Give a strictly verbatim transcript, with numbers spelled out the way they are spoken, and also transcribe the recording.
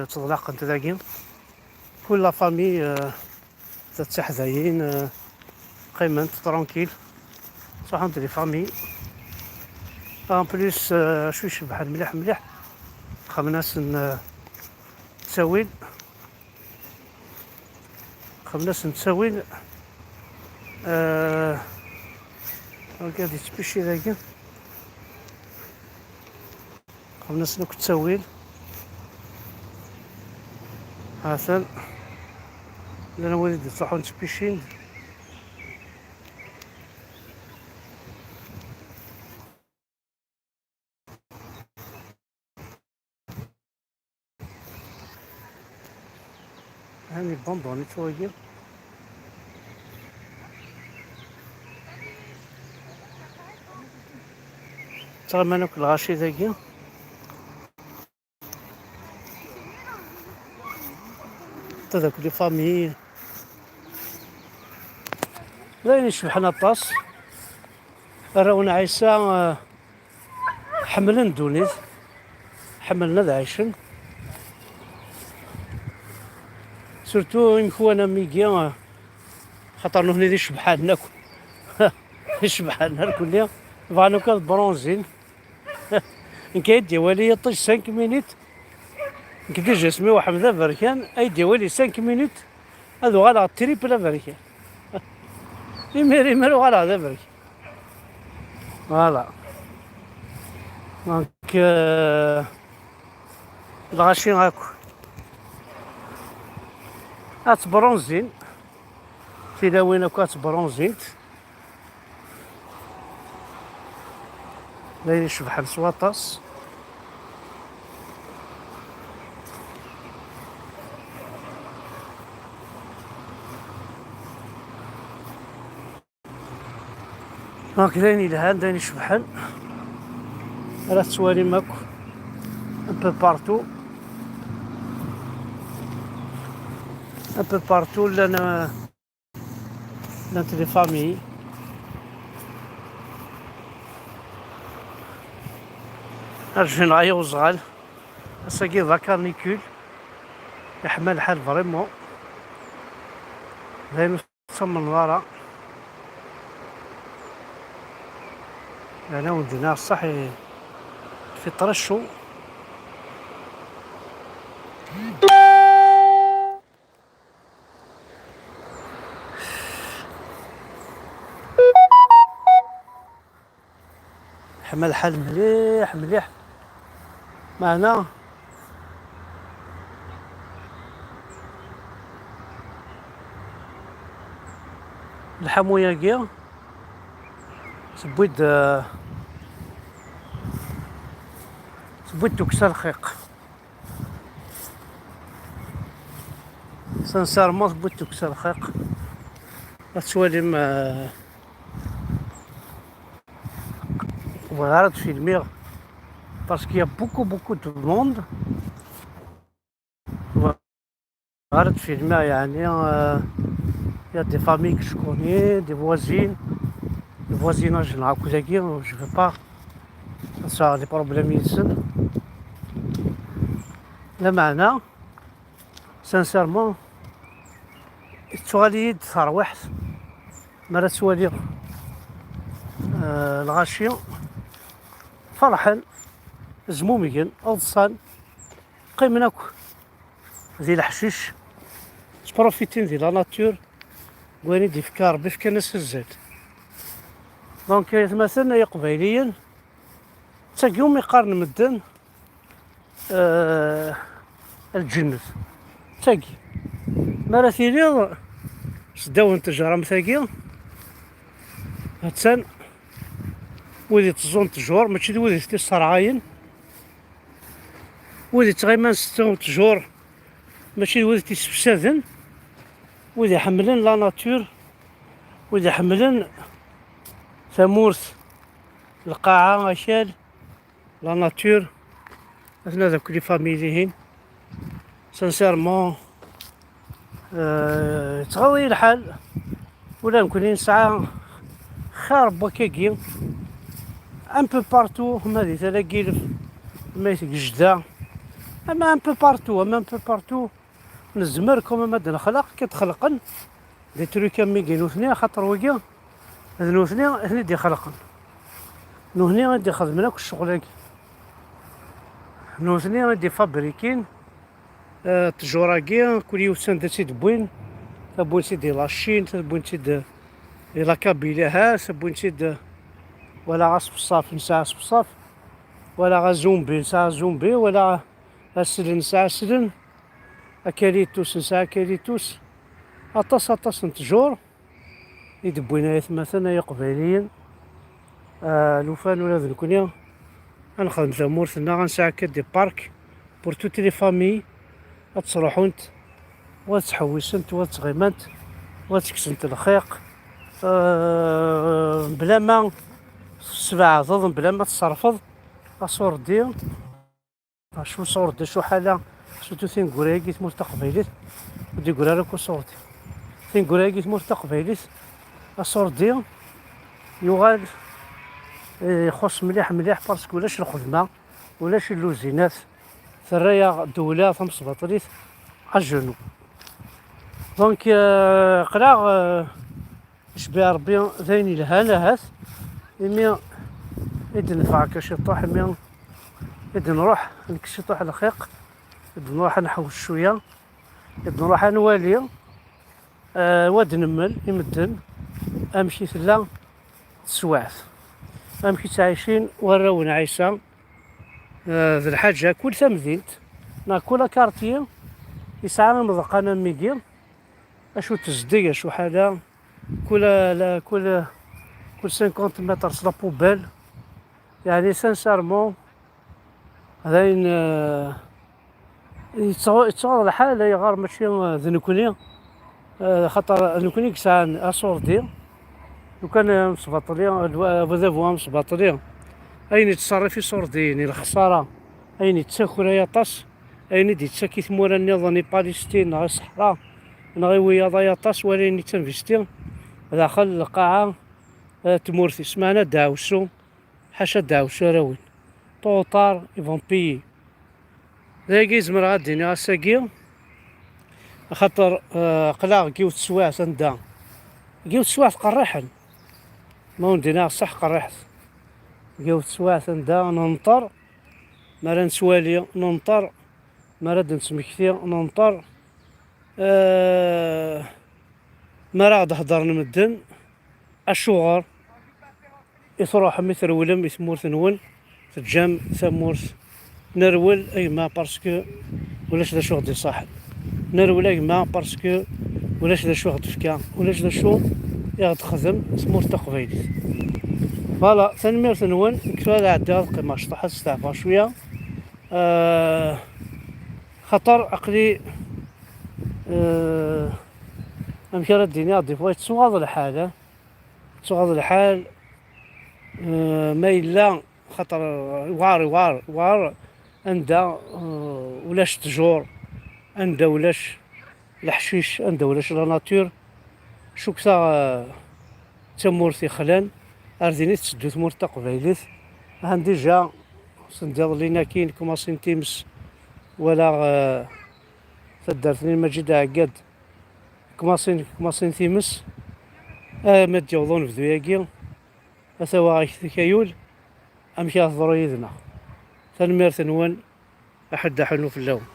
ttḍlaqent dagi. Kul la famille, euh, ttaḥdayin, euh, qqiment tranquille. Ttruḥunt di famille. En plus, euh, acu icebḥen mliḥ mliḥ, xemmen-asen, euh, ttawil. Xemmen-asen ttawil. Euh, regarde, yettpicci dagi. Xemmen-asen akk ttawil. Ha-t-an. Llan wid i d-ittruḥun ttpiccin. Hani bandonit wagi. Ttɣaman akk lɣaci dagi. Tadakli famille. D ayen icebḥen aṭas. Arraw n Ɛisa, eh, ḥemmlen ddunit, ḥemmlen ad ɛicen. Surtout imekwan am wigi, eh, xaṭer nutni d icebḥanen akk. D icebḥanen irkelli, bɣan akk ad bronzin. Nekk ay d-iwali yiṭij cinq minutes. Nekk déjà asmi uḥmed aberkan, ay d-iwali cinq minutes, ad uɣaleɣ triple aberkan. Imir, imir uɣaleɣ d aberkan. Voilà. Donc, euh, lɣaci akk ad ttbronzin. Tilawin akk ad ttbronzint. D ayen icebḥen s waṭas. Donc, d ayen yelhan, d ayen icebḥen. Ara tettwalim akk. Un peu partout. Un peu partout, llan, euh, llant les familles. Ar jeuneɣ ay awezɣal. Ass-agi d la canicule. Yeḥma lḥal vraiment. D ayen ur tettamneḍ ara. Yeɛni undin-aɣ ṣṣeḥ i, il fait très chaud. Yeḥma lḥal mliḥ mliḥ. Meɛna lḥamu-agi tewwi-d, tewwi-d tukksa lxiq. Sincèrement, tewwi-d tukksa lxiq. Ad twalim, euh, ur bɣiɣ ara ad filmiɣ parce qu'il y a beaucoup, beaucoup de monde. Ur bɣiɣ ara ad filmiɣ, yeɛni, euh, il y a des familles que je connais, des voisines, le voisinage n akk dagi, je veux pas ad sɛuɣ des problèmes yid-sen. Lameɛna, sincèrement, tettuɣal-iyi-d terwiḥt mi ara ttwaliɣ, euh, lɣaci ferḥen, zmumgen, ḍsan, qqimen akk di leḥcic, ttprofitin di la nature, deg wayen i d-ifka Rebbi, fkan-as azal. Donc, ay atmaten, ay iqbayliyen, d tagi umi qqaren medden, eh, lǧennet. D tagi. Mi ara tiliḍ s ddaw n tejramt-agi, attan, wid itteẓẓun ttjur, mačči d wid i tent-isserɣayen, wid ittɣiman s ttjur, mačči d wid i t-issefsaden, wid iḥemmlen la nature, wid iḥemmlen tamurt, lqaɛa, akal, la nature. Atna d akk les familles dihin. Sincèrement, euh, yettɣaḍ-iyi lḥal. Ula nekkni nesɛa xir n wakkagi. Un peu partout, ma di Tala n Yilef, ma di Tgejda, Ama un peu partout, ama un peu partout, nezmer quand même ad d-nexleq, akka d-xelqen des trucs am wigi nutni, axaṭer wigi d nutni i ten-id-ixelqen. Nutni i d-ixedmen akk ccɣel-agi. Nutni i d-ifabrikin, eh, ttjur-agi, kul yiwet sanda tt-id-wwin. Tawwin-tt-id di la Chine, tawwin-tt-id di la Kabylie, ha, tawwin-tt-id, wala aṣefṣaf, nesɛa aṣefṣaf, wala azumbi, nesɛa azumbi, wala aslen, nesɛa aslen, akalitus, nesɛa akalitus. Aṭas, aṭas n ttjur i d-wwin ay atmaten, ay iqbayliyen. Ah, lufan ula d nekni ad nexdem tamurt-nneɣ, ad nesɛu akka des parcs pour toutes les familles, ad ttruḥunt, wa ad ttḥewwisent, wa ad ttɣimant, wa ad ttekksent lxiq, ah, mebla ma tesbeɛdeḍ, mebla ma tesserfeḍ aṣurdi. Acu ṣurdi, acu ḥala, surtout tineggura-agi tmurt taqbaylit, ur d-yeggri ara akk ṣurdi. Tineggura-agi tmurt taqbaylit, aṣurdi yuɣal, eh, ixuṣ mliḥ, mliḥ, parce que ulac lxedma, ulac lluzinat, terra-yaɣ ddewla tamesbaṭlit à genoux. Donc, euh, aql-aɣ, euh, Icbi Ṛebbi d ayen yelhan ahat, imi i d-nefɛek ciṭuḥ, imi i d-nruḥ nekk ciṭuḥ lxiq, i d-nruḥ ad nḥewwes cwiya, i d-nruḥ ad nwali, eh, wa d-nemmel i medden amek i tella teswiɛt, amek i ttɛicin warraw n Ɛisa, eh, d lḥaǧa kul tamdint neɣ kul akarti yesɛa imeḍqan am wigi, acu tezdeg, acu ḥala, kul, la, kul, kul cinquante mètres la poubelle. Yeɛni, sincèrement, d ayen, eh, yettɣ-, yettɣaḍ lḥal, ayɣer mačči, eh, d nekni, eh, xaṭer nekni i yesɛan aṣurdi, lukan, eh, amesbaṭli, lwa-, adabu amesbaṭli, ayen yettṣerrif iṣurdiyen, i lexṣara, ayen yettakray aṭas, ayen i d-yettak i tmura nniḍen, i Palestine, neɣ i Ṣeḥra, neɣ i wiyaḍ ay aṭas, wala ayen yettinvesti daxel lqaɛa, eh, tmurt-is. Meɛna ddeɛwessu, ḥaca ddeɛwessu ara win. Tôt ou tard, ils vont payer. D ayagi i zemreɣ ad d-iniɣ ass-agi, axaṭer, eh, aql-aɣ deg yiwet teswiɛt anda, deg yiwet teswiɛt qerriḥen. Ma ur d-iniɣ ṣṣeḥ qerriḥet. Deg yiwet teswiɛt anda nenṭer, mi ara nettwali, nenṭer, mi ara d-nettmekti, nenṭer, eh, mi ara ɣ-d-heddren medden, acuɣer i truḥem, i trewlem i tmurt-nwen, teǧǧam tamurt? Nerwel a gma parce que ulac d acu ɣ-d-iṣaḥen. Nerwel a gma parce que ulac d acu ɣ-d-tefka, ulac d acu i ɣ-d-texdem tmurt taqbaylit. Voilà, tanemmirt-nwen. Nekk tura ad ɛeddiɣ ad qqimeɣ cṭuḥ, ad steɛfuɣ cwiya. Euh, xaṭer aql-i, euh, amek ara d-iniɣ, des fois yettsuɣaḍ lḥal, eh? Yettsuɣaḍ lḥal, euh, ma yella, xaṭer, euh, war, war, war anda, euh, ulac ttjur, anda ulac leḥcic, anda ulac la nature, cukkteɣ, eh, d tamurt yexlan, ar din i tetteddu tmurt taqbaylit. Han dija, sendiḍelli-naki, nekmasin times, walaɣ, eh, taddart-nni n Maǧid Ɛeggad, nekmasin, nekmasin times, arma d-yaweḍ unebdu-agi, ad t-awiɣ-ak-t akayul, amek ara teḍru yid-neɣ. Tanemmirt-nwen, aḥuddu aḥunnu fell-awen.